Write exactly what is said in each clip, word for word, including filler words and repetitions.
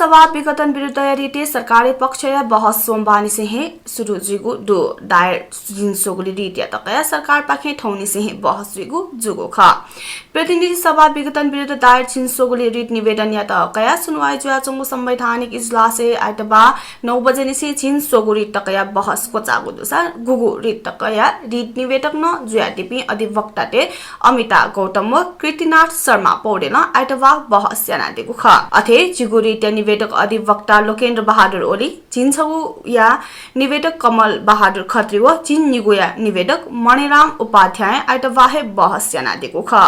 सभा विघटन विरुद्धया रिटय् सरकारया पक्षया बहस सोमबारनिसें हे सुरु जुइगु दु। दायर झिंस्वगुलि रिटया तकया सरकारपाखें थौंनिसें हे बहस जुइगु जूगु खः। प्रतिनिधि सभा विघटन विरुद्ध दायर झिंस्वगुलि रिट निवेदनया तकया सुनवाई जुयाच्वंगु संवैधानिक इजलासय् आइतबार नौ बजेनिसें झिंस्वगुलि तकया बहस क्वचाःगु दुसा गुगु रिट तकया रिट निवेदक नं जुयादीपिं अधिवक्तातय् अमिता गौतम व कृतिनाथ शर्मा पौडेलं आइतबार बहस यानादीगु खः। अथे झिगू रिटया निवेदक अधिवक्ता लोकेन्द्र बहादुर ओली, झिंछगूया निवेदक कमल बहादुर खत्री व झिंनिगूया निवेदक मणिराम उपाध्यायं आइतबार हे बहस यानादीगु खः।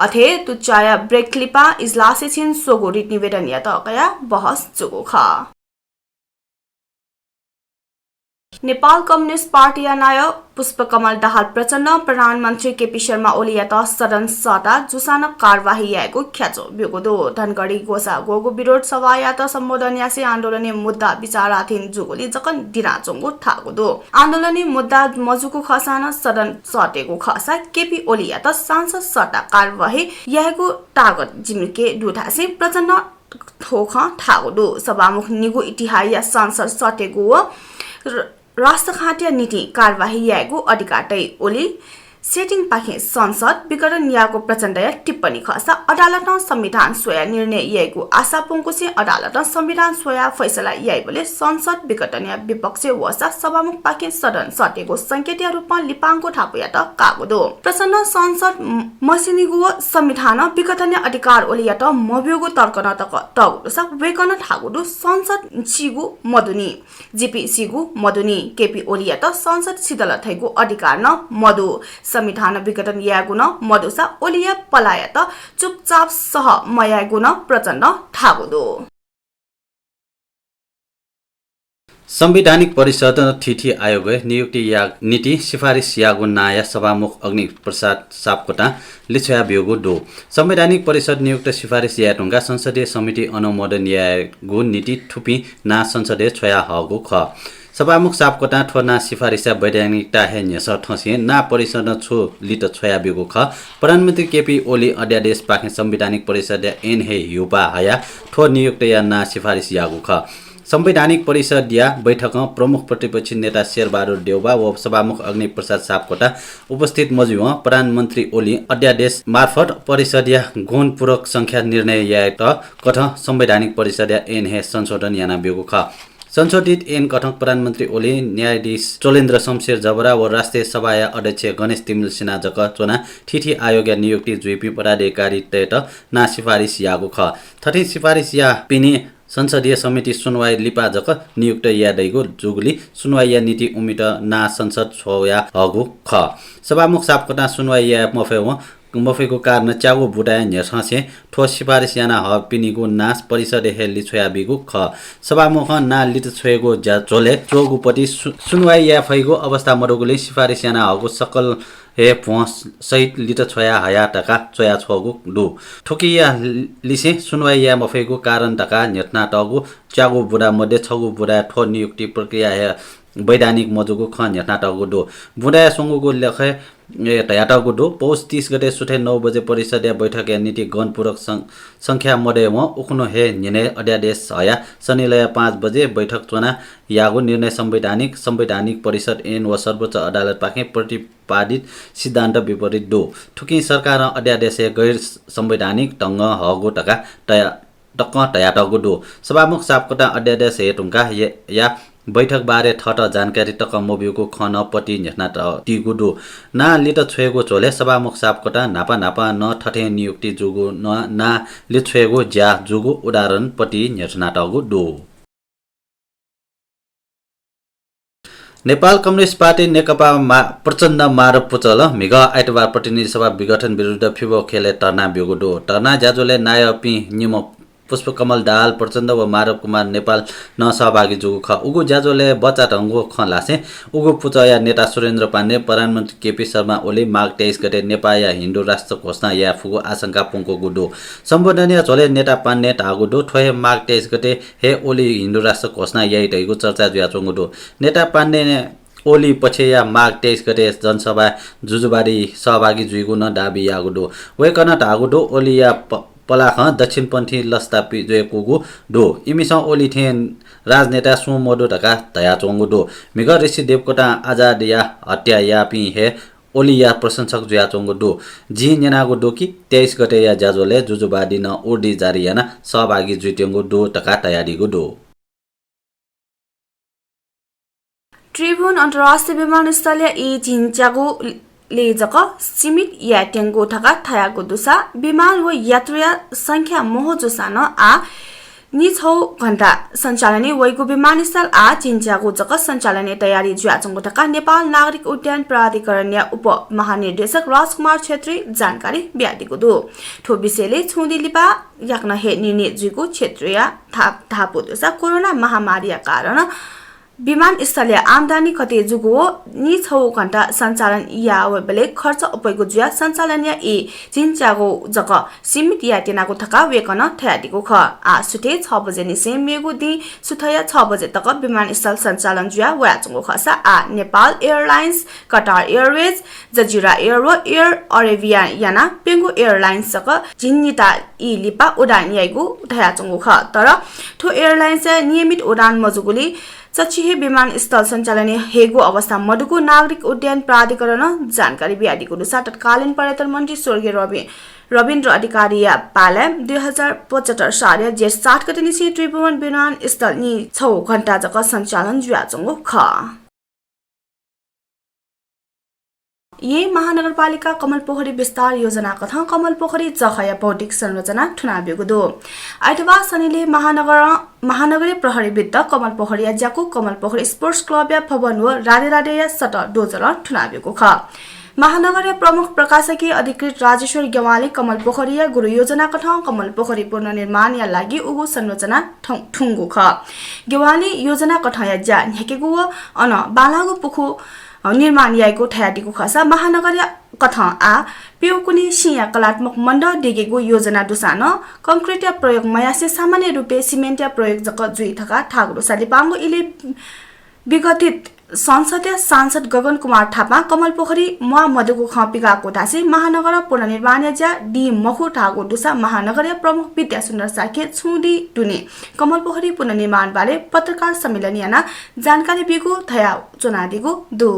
अथे तुचाया ब्रेक लिपा इजलासय् झिंस्वगू रिट निवेदनया तकया बहस जूगु खः। नेपाल कम्युनिस्ट पार्टीया नायः पुष्पकमल दाहाल प्रचण्डं प्रधानमन्त्री केपी शर्मा ओलीयात सदन सःता जूसां नं कारवाही यायेगु ख्याच्वः ब्यूगु दु। धनगढी ग्वसाः ग्वःगु विरोध सभायात सम्बोधन यासें आन्दोलनय् मुद्दा विचाराधीन जूगुलिं जक दिनाच्वंगु धाःगु दु। आन्दोलनय् मुद्दा मजूगु खःसां नं सदन सःतेगु खःसा केपी ओलीयात सांसद सःता कारवाही यायेगु तागत जिमिके दु धासें प्रचण्डं थ्व खँ धाःगु दु। सभामुख निगू इतिहाया सांसद सःतेगु व र-, राष्ट्रघातया निंतिं कारवाही यायेगु अधिकार दइ। ओली सेटिङपाखें संसद विघटन याःगु प्रचण्डया टिप्पणी खःसा अदालतं संविधान स्वयाः निर्णय याइगु आशा प्वंकुसें अदालतं संविधान स्वयाः फैसला याइबलय् संसद विघटनया विपक्षय् वःसा सभामुखपाखें सदन सःतेगु संकेतया रूपमा लिपांगु धापुयात काःगु दु। प्रचण्डं संसद म-, मसिनिगु व संविधानं विघटनया अधिकार ओलीयात मब्यूगु तर्क नं तक तःगु दुसा वय्कलं धाःगु दु, संसद सीगु मदुनि। जिपिं सीगु मदुनि। केपी ओलीयात संसद सिधल धइगु अधिकार नं मदु। संविधान विघटन यायेगु नं मदुसा ओलीया पलाःयात चुपचाप सह मयायेगु नं प्रचण्डं धाःगु दु। संवैधानिक परिषदं थीथी आयोगय् नियुक्ति यायेगु निंतिं सिफारिस याःगु नांया सभामुख अग्निप्रसाद सापकोटां लिछ्वया ब्यूगु दु। संवैधानिक परिषद नियुक्त सिफारिस याये धुंकाः संसदीय समितिं अनुमोदन यायेगु निंतिं थुपिं नां संसदय् छ्वया हःगु खः। सभामुख सापकोटां थ्व नां सिफारिसया वैधानिकता हे न्ह्यसः थसें नां परिषदं छु लित छ्वया ब्यूगु खः। प्रधानमन्त्री केपी ओली अध्यादेशपाखें संवैधानिक परिषदया ऐन हे ह्यूपाः हयाः थ्व नियुक्तया नां सिफारिस याःगु खः। संवैधानिक परिषदया बैठकं प्रमुख प्रतिपक्षी नेता शेरबहादुर देउवा व सभामुख अग्निप्रसाद सापकोटा उपस्थित मजुइवं प्रधानमन्त्री ओलीं अध्यादेश मार्फत परिषदया गौणपूर्वक संख्या निर्णय यायेत कथं संवैधानिक परिषदया ऐन हे संशोधन यानाब्यूगु खः। संशोधित ऐन कथं प्रधानमन्त्री ओलीं न्यायाधीश चोलेन्द्र शमशेर जबरा व राष्ट्रिय सभाया अध्यक्ष गणेश तिमिल सिन्हा जक च्वनाः थीथी आयोगया नियुक्ति जुइपिं पदाधिकारीतय्त नां सिफारिस याःगु खः। थथे सिफारिस याःपिनि संसदीय समितिं सुनवाई लिपा जक नियुक्त याये दइगु जूगुलिं सुनवाईया निंतिं उमित नां संसद छ्वया हःगु खः। सभामुख सापकोटां सुनवाई याये मफयेवं मफइगु कारणं च्यागू बुँदाया न्ह्यथंसें थ्व सिफारिस याना हःपिनिगु नां परिषदय् हे लिछ्वया बीगु खः। सभामुखं नां लित छ्वयेगु ज्या झ्वलय् च्वःगु पति सु-, सुनवाई याये फइगु अवस्था मदुगुलिं सिफारिस याना हःगु सकल हे भ्वं सहित लित छ्वया हया धकाः च्वया छ्वःगु दु। थुकिया लिसें सुनवाई याये मफइगु कारण धकाः न्ह्यथनातःगु च्यागू बुँदा मध्ये छगू बुँदाय् थ्व नियुक्ति प्रक्रिया हे वैधानिक मजूगु खँ न्ह्यथनातःगु दु। बुँदाय् स्वंगूगु लेखय् ए, धयातःगु दु। पौष तीस गते सुथय् नौ बजे परिषदया बैठकया निंतिं गणपूर्वक सं-, संख्या मदयेवं उखुन्हु हे न्हिनय् अध्यादेश हयाः सनिलय् पाँच बजे बैठक च्वनाः याःगु निर्णय संवैधानिक, संवैधानिक परिषद ऐन व सर्वोच्च अदालतपाखें प्रतिपादित सिद्धान्त विपरीत दु। थुकिं सरकारं अध्यादेशय् गैर संवैधानिक ढंगं हःगु धकाः तया-, तकं धयातःगु दु। सभामुख सापकोटां अध्यादेश हये धुंकाः या-, या बैठकबारे थःत जानकारी तक मब्यूगु खँ नं पति न्ह्यथनातःगु दु। नां लित छ्वयेगु झ्वलय् सभामुख सापकोटां न्हापा न्हापा नं थथे नियुक्ति जूगु नं नां लित छ्वयेगु ज्या जूगु उदाहरण पति न्ह्यथनातःगु दु। नेपाल कम्युनिस्ट पार्टी नेकपा मा-, प्रचण्ड माधव पुचलं म्हिगः आइतबार प्रतिनिधि सभा विघटन विरुद्ध फिफो ख्यलय् धर्ना ब्यूगु दु। धर्ना ज्याझ्वलय् नायःपिं निम्ह पुष्पकमल दाहाल प्रचण्ड व माधव कुमार नेपाल नं सहभागी जूगु खः। उगु ज्याझ्वलय् बचाधंगु खँ ल्हासें उगु पुचःया नेता सुरेन्द्र पाण्डे प्रधानमन्त्री केपी शर्मा ओली माघ तेइस गते नेपाःया हिन्दू राष्ट्र घोषणा याये फुगु आशंका प्वंकूगु दु। सम्बोधनया झ्वलय् नेता पाण्डें धाःगु दु, थ्व हे माघ तेइस गते हे ओली हिन्दू राष्ट्र घोषणा याइ धइगु चर्चा जुयाच्वंगु दु। नेता पाण्डें ओली पक्षया माघ तेइस गते जनसभाय् जुजुबारी सहभागी जुइगु नं दाबी याःगु दु। वय्कलं धाःगु दु, ओलीया प-, पलाखं दक्षिणपन्थी लस्ता पि-, जुयाकूगु दु। इमिसं ओली थें राजनेता सुं मदु धकाः धयाच्वंगु दु। म्हिगः ऋषि देवकोटां आजादया हत्या याःपिं हे ओलीया प्रशंसक जुयाच्वंगु दु। जिं न्यनागु दु कि तेइस गतेया ज्याझ्वलय् जुजुवादीं नं उर्दी जारी यानाः सहभागी जुइत्यंगु दु धकाः धयादीगु दु। त्रिभुवन अन्तर्राष्ट्रिय विमानस्थलया ई झिंच्यागुले जक सीमित यायेत्यंगु धकाः धयागु दुसा विमान व यात्रुया संख्या महो जूसां नं आः निछौ घण्टा सञ्चालनय् वइगु विमानस्थल आः झिंच्यागु जक सञ्चालनय् तयारी जुयाच्वंगु धकाः नेपाल नागरिक उड्डयन प्राधिकरणया उपमहानिर्देशक राजकुमार छेत्रीं जानकारी बियादीगु दु। थ्व विषयलय् छुं दिं लिपा याकनं हे निर्णय जुइगु छेत्रीया धा-, धापू दुसा कोरोना महामारीया कारण विमानस्थलया आम्दानी कति जूगु व निछौ घण्टा सञ्चालन याः वइबलय् खर्च अप्वइगु जुयाः सञ्चालनया ई झिंच्यागु जक सीमित यायेत्यनागु धकाः वय्कलं धयादीगु खः। आः सुथय् छ बजे निसें मेगु दिं सुथया छ बजे तक विमानस्थल सञ्चालन जुयाः वयाच्वंगु खःसा आः नेपाल एयरलाइन्स, कतार एयरवेज, जजिरा एयर व एयर अरेबिया यानाः प्यंगू एयरलाइन्स जक झिंनिता ई लिपा उडान याइगु धयाच्वंगु खः। तर थ्व एयरलाइन्सया नियमित उडान मजूगुलिं चच्छि हे विमानस्थल सञ्चालनय् हयेगु अवस्था मदुगु नागरिक उड्डयन प्राधिकरणं जानकारी बियादीगु दुसा तत्कालीन पर्यटन मन्त्री स्वर्गीय रवि-, रविन्द्र अधिकारीया पालय् दुई हजार पचहत्तर सालया जेठ सात गते निसें त्रिभुवन विमानस्थल निछौ घण्टा जक सञ्चालन जुयाच्वंगु खः। येँ महानगरपालिकां कमलपोखरी विस्तार योजना कथं कमलपोखरी जःखःया भौतिक संरचना थुनाब्यूगु दु। आइतबार सनिलय् महानगर, महानगरीय प्रहरी विरुद्ध कमलपोखरीया ज्याकू कमलपोखरी स्पोर्ट्स क्लबया भवन व राधेराधेया सतः दोजलं थुनाब्यूगु खः। महानगरया प्रमुख प्रकाशकीय अधिकृत राजेश्वर ज्ञवालीं कमलपोखरीया गुरु योजना कथं कमलपोखरी पुनर्निर्माणया लागि उगु संरचना थुं-, थुंगु खः। ज्ञवालीं योजना कथंया ज्या न्ह्याकेगु व अन बांलाःगु पुखू निर्माण याइगु धयादीगु खःसा महानगरया कथं आः प्यंकुन्हु सिंया कलात्मक मण्डप देगेगु योजना दुसां नं कंक्रिटया प्रयोग मयासें सामान्य रूपय् सिमेन्टया प्रयोग जक जुइ धकाः धाःगु दुसा लिपांगु इलय् विगठित संसदया सांसद गगन कुमार थापां कमलपोखरी म्वाः मदुगु खँ पिकाःगु धासें महानगर पुनर्निर्माणया ज्या दी मखु धाःगु दुसा महानगरया प्रमुख विद्यासुन्दर शाक्यं छुं दिं दुने कमलपोखरी पुनर्निर्माण बारे पत्रकार सम्मेलन यानाः जानकारी ब्यूगु धयाच्वनादीगु दु।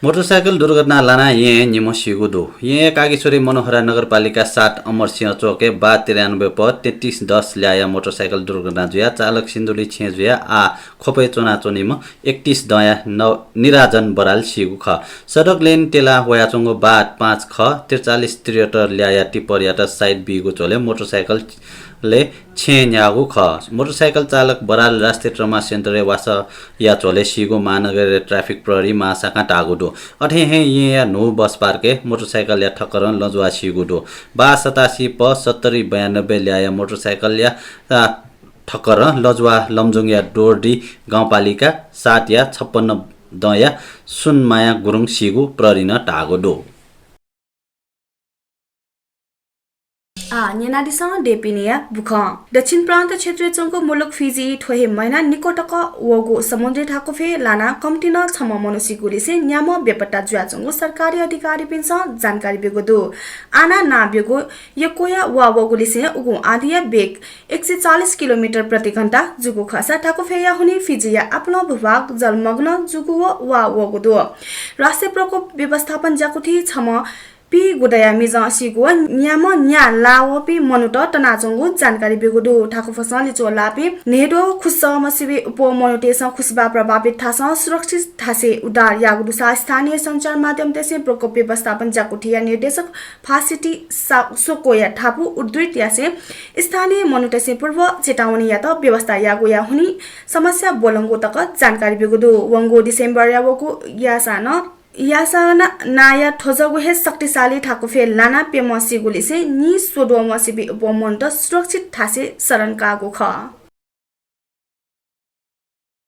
मोटरसाइकल दुर्घटनां लानाः येँय् निम्ह सीगु दु। येँया कागेश्वरी मनोहरा नगरपालिका सात अमरसिंह चोकय् बा तिरानब्बे प तेत्तिस दस ल्याःया मोटरसाइकल दुर्घटना जुयाः चालक सिन्धुली छेँ जुयाः आः ख्वपय् च्वनाच्वनीम्ह एकतिस दँया न-, निराजन बराल सीगु खः। सडक लेन तेला वयाच्वंगु बा पाँच ख त्रिचालिस त्रिहत्तर ल्याःया टिप्परयात साइड बीगु झ्वलय् मोटरसाइकलले छेँ न्याःगु खः। मोटरसाइकल चालक बराल राष्ट्रिय ट्रमा सेन्टरय् वासःया झ्वलय् सीगु महानगरीय ट्राफिक प्रहरी महाशाखां धाःगु दु। अथे हे येँया न्हू बस पार्कय् मोटरसाइकलया ठक्करं लँजुवा सीगु दु। बा सतासी प सत्तरी बयानब्बे ल्याःया मोटरसाइकलया, आ, ठक्करं लँजुवा लमजुङया दोर्दी गाउँपालिका सातया छप्पन्न दँया सुनमाया गुरुङ सीगु प्रहरीं धाःगु दु। आः न्यनादिसँ देपिनिया बुखँ। दक्षिण प्रान्त क्षेत्रय् च्वंगु मुलुक फिजी थ्व हे महिना निक्वः तक वःगु समुद्री थाकुफय् लानाः कम्तिं नं छम्ह मनू सीगुलिसें न्याम्ह बेपत्ता जुयाच्वंगु सरकारी अधिकारीपिन्सं जानकारी ब्यूगु दु। आना नां ब्यूगु यक्वया वा वःगुलिसें उगु आँधीया वेग एक सय चालिस किलोमिटर प्रति घण्टा जूगु खःसा थाकुफय्‌या हुनिं फिजीया आपालं भूभाग जलमग्न जूगु व वा वःगु दु। राष्ट्रिय प्रकोप व्यवस्थापन ज्याकुथिं छम्ह पीगुदँया मिजं सीगु व न्याम्ह न्या लाः वःपिं मनूत तनाच्वंगु जानकारी ब्यूगु दु। थाकुफसं लिच्वः लाःपिं न्हय्द्वः खुसःम्ह सिबें अप्वः मनूतय्‌सं खुसिबाः प्रभावित थासं सुरक्षित थासय् उद्धार याःगु दुसा स्थानीय सञ्चार माध्यमतय्‌सं प्रकोप व्यवस्थापन ज्याकुथिया निर्देशक फासिटी सा-, सोकोया धापू उद्धृत यासें स्थानीय मनूतय्‌सं पूर्व चेतावनीयात व्यवस्था याःगुया हुनिं समस्या ब्वलंगु तक जानकारी ब्यूगु दु। वंगु डिसेम्बरया वःगु याःसां नं याःसां नं नांया थ्वजःगु हे शक्तिशाली थाकुफय् लानाः प्यम्ह सीगुलिसें नीस्वद्वःम्ह सिबें अप्वः मनूत सुरक्षित थासय् शरण काःगु खः।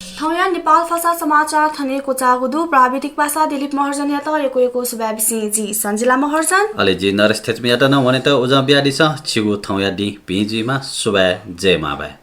थौंया नेपाल भाषा समाचार थन हे क्वचाःगु दु। प्राविधिक पासा दिलीप महर्जनयात यक्व यक्व सुभाय् बिसें जि सञ्जिला महर्जन। अले जि नरेश थेच्मीयात नं वनेत उजं बियादिसँ। छिगु थौंया दिं भिं जुइमा। सुभाय्, जय मांभाय्।